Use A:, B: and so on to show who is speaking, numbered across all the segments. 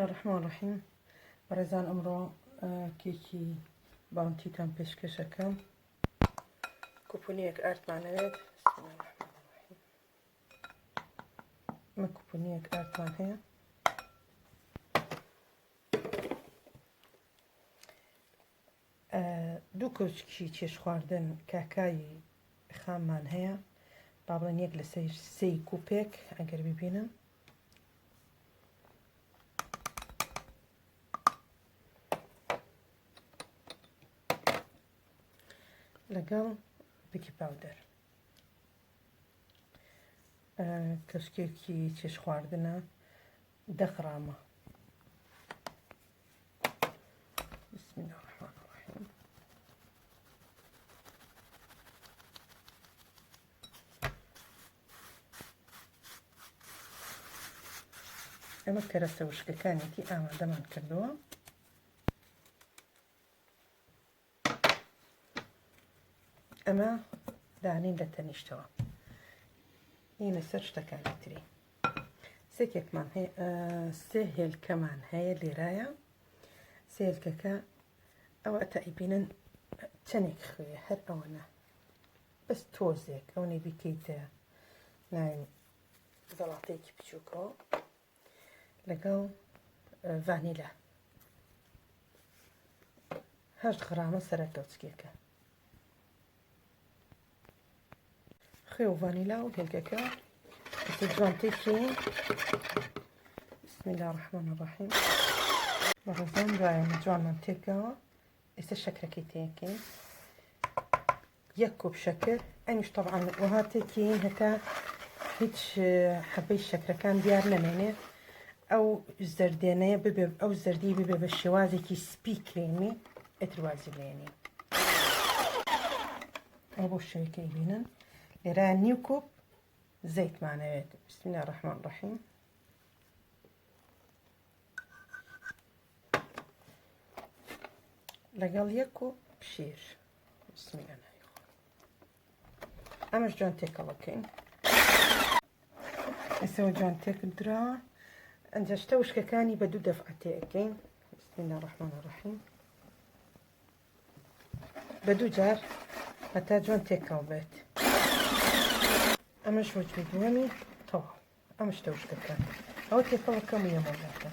A: الرحمن الرحیم بەڕێزان ئەمڕۆ کێکی باونتیتان پێشکەشەکەم کوپونیەک ئاردمانەوێت ئەمە کوپونیەک ئاردمان هەیە دوو کەوچکی چێش خواردن کاکای خاممان هەیە با بڵێن یەک لەسەر سێی کوپێک ئەگەر ببینم لەگەڵ baking powder کەشکێکی چێش خواردنە دە غرامە بسم الله الرحمن الرحیم ئەمە کەرەسە وشکەکانێتی ئامادەمان کردووە ئەمە دانین لە تەنیشتەوە نینە سەر شتەکانی تری سێکێکمان هەیە سێ هێلکەمان هەیە لێرایە سێلکەکە ئەوە تەئیبینن چەندێک خوێ هەر ئەوەنە بەس تۆزێک ئەوەی بیکەیتە ناوی زەڵاتەیەکی بچووکەوە لەگەڵ ڤانیلا هەشت غرامە سەرە کەوچکێکە خوێ و ڤانیلا و هێلکەکە جوان تێکی بسم الله الرحمن الرحیم بەڕێزان دوایە جوانمان تێکەوە ئێستا شەکرەکەی تێکەین یەک کوپ شەکر ئەمیش تەبعەن وەها تێکیین هەتا هیچ حەبەی شەکرەکان دیار نەمێنێ ئەو زەردێنەیە ببێ ئەو زەردی ببێ بە شێوازێکی سپی کرێمی ئەتر وازی لێنی ئەو بۆ شێوەکەی بینن لێرە نیو کوپ زەیتمانەوێت بسم الله الرحمن الرحیم لەگەڵ یەک کوپ شیر بسم الله ئەمەش جوان تێکەڵەکەین ئێسەوە جوان تێکل دراوە ئەنجا شتە وشکەکانی بە دوو دەفعە تێەکەین بسم الله الرحمن الرحیم بە دوو جار هەتا جوان تێکەڵ بێت ئەمەش وەجبی دووەمی تەواو ئەم شتە وشکەکان ئەوە تێکەڵەکەم و یەمەڵەکە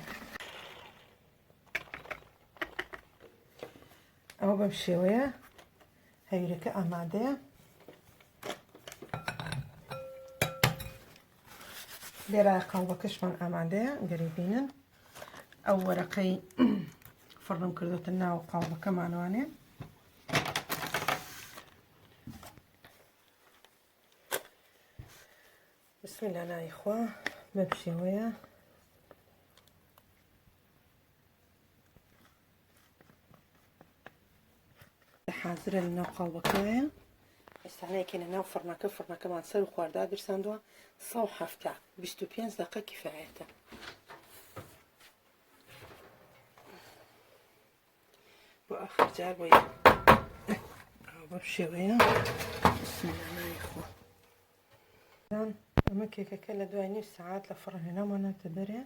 A: ئەوە بەم شێوەیە هەویرەکە ئامادەیە لێرە قاڵبەکەشمان ئامادەیە گەری بینن ئەو وەرەقەی فڕنم کردوتە ناو قاڵبەکەمانوانێ بسم الله ناوی خوا بەم شێوەیە حازرە لە ناو قاڵبەکەیە ئێستا نایکەینە ناو فڕنەکە فڕنەکەمان سەر و خواردا گرساندووە 170 25 دقە کفایەتە بۆ ئاخر جار بۆ بەم شێوەیە بسم الله ناوی خوا ئەمە کێکەکە لە دوای نیو سەعات لە فڕن هێناماناتە دەرێ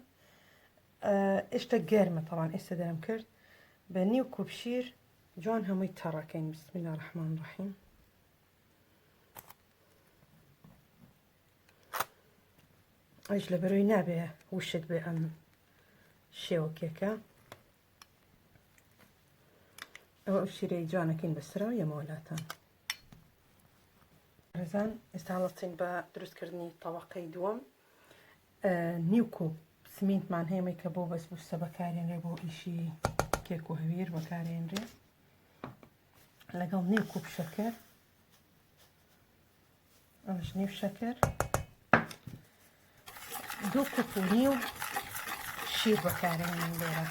A: ئێشتا گەرمە تەوان ئێستا دەرم کرد بە نیو کوپ شیر جوان هەمووی تەڕەکەین بسم الله الرحمن الرحیم ئەویش لە بەرەوەی نابێ وشک بێ ئەم شێوە کێکە ئەوە ئەو شیرەی جوانەکەین بەسەرەوە یەمەوە لاتان ڕێزان ئێستا هەڵەستین بە دروستکردنی تەوەقەی دووەم نیو کوپ سمینتمان هەیە کە بۆ بەسبوسە بەکارێنرێ بۆ ئیشی کێک و هەویر بەکارێنرێ لەگەڵ نیو کوپ شەکر ئەمەش نیو شەکر دوو کوپ و نیو شیر بەکارێنن لێرە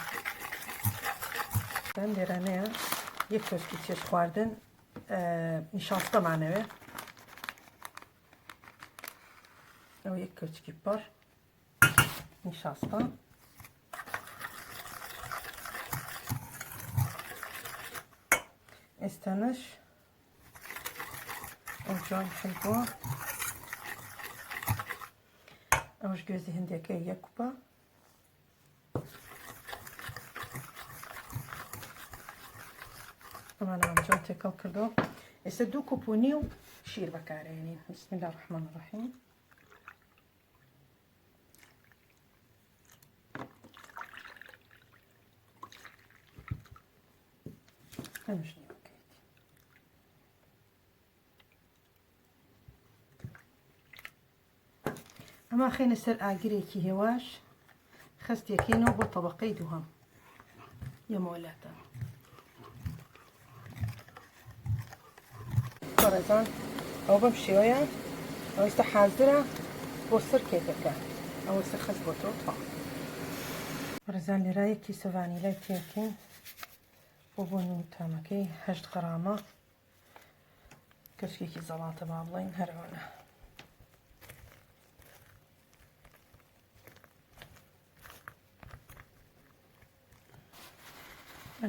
A: لێرانەیە یەک کۆسکی چێش خواردن نیشاستەمانەوێ ئەو یەک کەوچکی پڕ نیشاستە ئێستانەش ئەو جوان حلبووە ئەوش گوێزی هەندێکە یەک کوپە. ئەمانەمان جوان تێکەڵ کردو. ئێستا دوو کوپ و نیو شیر بەکارێنین. بسم الله الرحمن الرحیم. ئەمش نیوەکەیت. ئەمە خێنە سەر ئاگرێکی هێواش خستێکینەوە بۆ تەبقەی دووهەم یەمەوە لاتان. بەڕێزان ئەوە بەم شێوەیە ئەوەیستە حازرە بۆ سەر کێکەکە، ئەوە سەر خست بۆ تۆ تەواو. بەڕێزان لێرە یەک کیسە ڤانیلای تێکەین بۆ بۆن و تامەکەی 8 غرامە، کەچکێکی زەڵاتە با بڵێین هەر ئەوەنە.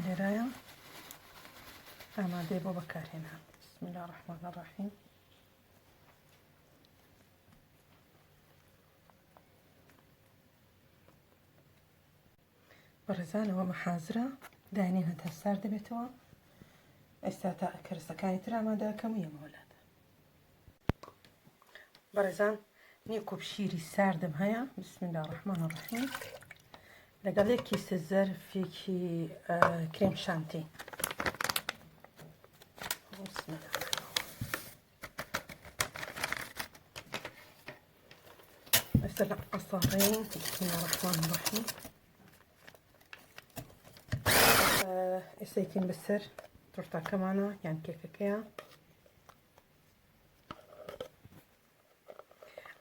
A: لێرایە ئامادەی بۆ بەکارهێنان. بسم الله الرحمن الرحیم. بەڕێزانەوە مەحازرە داینین هەتا سارد دەبێتەوە. ئێستا تا کەرەسەکانی تر ئامادەکەم و یەمەوە لاتان. بەڕێزان نیو کوپ شیری ساردم هەیە. بسم الله الرحمن الرحیم. لەگەڵ یەک کیسە زەرفێکی کرێم شانتی. بسم الله. ئێستا لە عەساڕەین. بسم الله الرحمن الرحیم. ئێستا یەکین بەسەر تۆرتاکەمانە یان کێکەکەیە.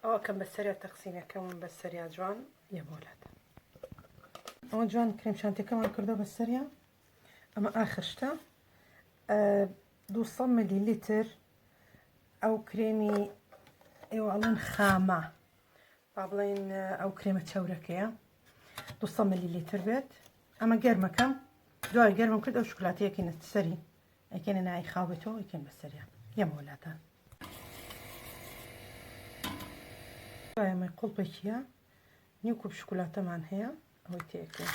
A: ئەوە کەم بەسەریا تەقسیمەکەم بەسەریا جوان یەمۆلات. ئەوە جوان کرێم شانتەکەمان کردو بەسەریا. ئەمە ئاخر شتە 200 ملیلیتر ئەو کرێمی ئێوە ئەڵێن خامە، با بڵێن ئەو کرێمە چەورەکەیە، 200 ملیلیتر بێت. ئەمە گەرمەکەم، دوای گەرمم کرد ئەو شوکلاتەیەکینە سەری، ئەکەینە نای خاو بێتەوە، ئەکەین بەسەریان یەمەوە لاتان. دوای ئەمە قوڵپێکیە نیو کوپ شوکولاتەمان هەیە، ئەوەی تێکەین.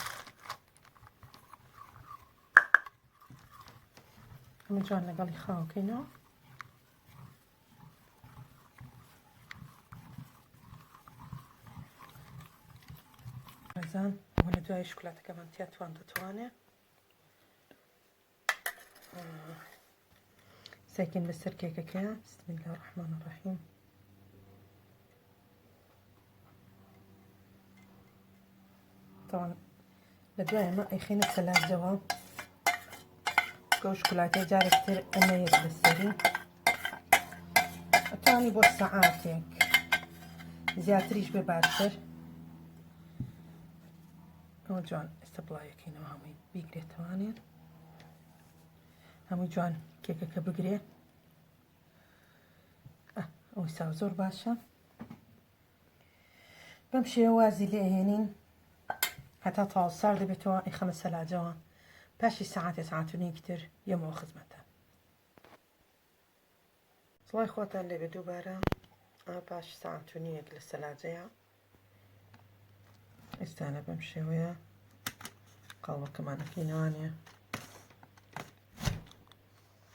A: ئەمە جوان لەگەڵی خاوکەینەوە. ڕێزان ئەوە لە دوای شوکولاتەکەمان تیا توان دەتوانێ ساکن بەسەر کێکەکەیە. بسم الله الرحمن الرحیم. طبعا لە دوای ئەمە ئەیخەینە سەلاجەوە، گەو شوکولاتەی جارێکتر ئەمەیەت بەسەری. ئەتوانی بۆ سەعاتێک زیاتریش بێ باشتر. ئەوە جوان ئێستا بڵاوەکەینەوە هەمووی بیگرێتەوانێت، هەمووی جوان کێکەکە بگرێ. ئەوەی ساو زۆر باشە. بەم شێوە وازی لێ ئەهێنین هەتا تەواو سارد دەبێتەوە، ئەیخەمە سەلاجەوە. پاشی سەعاتێ سەعات و نیوێکی تر یەمەوە خزمەتان. سڵای خۆتان لێبێ دووبارە. ئەمە پاش سەعات و نیوێک لە سەلاجەیە. ئێستانە بەم شێوەیە قاڵبەکەمانەکەینەوانێ.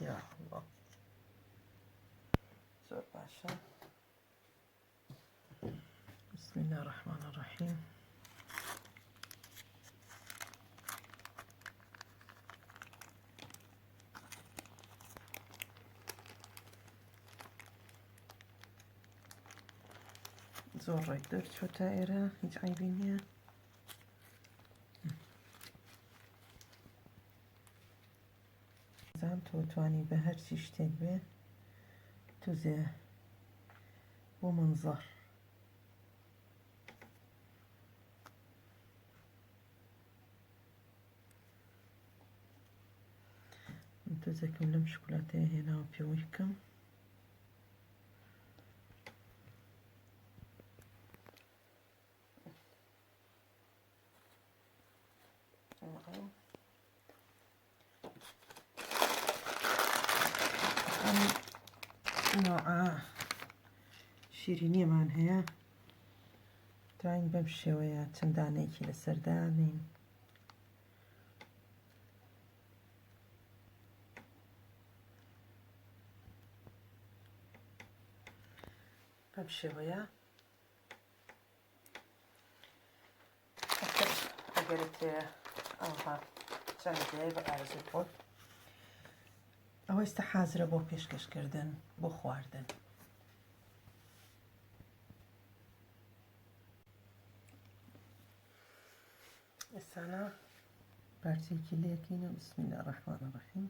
A: یا الله زۆر باشە. بسم الله الرحمن الرحیم. زۆر ڕێک دەرچوە تا ئێرە، هیچ عیبی نییە. زان تۆ توانی بە هەرچی شتێک بێ توزێ بۆ منزەر. تۆزێکم لەم شوکولاتەیە هێناوە پێوەی بکەم. ئەم نوعە شیرینیەمان هەیە، توانین بەم شێوەیە چەند دانەیەکی لەسەر دانین. بەم شێوەیە ئەگەرت ئەوها چەند جێ بە ئارەزوی خۆت. ئەوە ئێستا حازرە بۆ پێشکەشکردن بۆ خواردن. ئێستانا پارچەیەکی لێکەینەوە. بسم الله الرحمن الرحیم.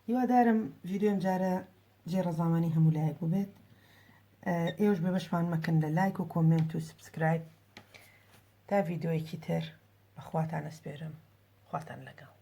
A: هیوادارم ڤیدیۆم جارە جێ ڕەزامەنی هەموو لایەک بووبێت. ئێوەش بێبەشمان مەکەن لە لایک و comment و subscribe. تا ڤیدیۆیەکی تر بەخواتان ئەسپێرم. خواتان لەگەڵ.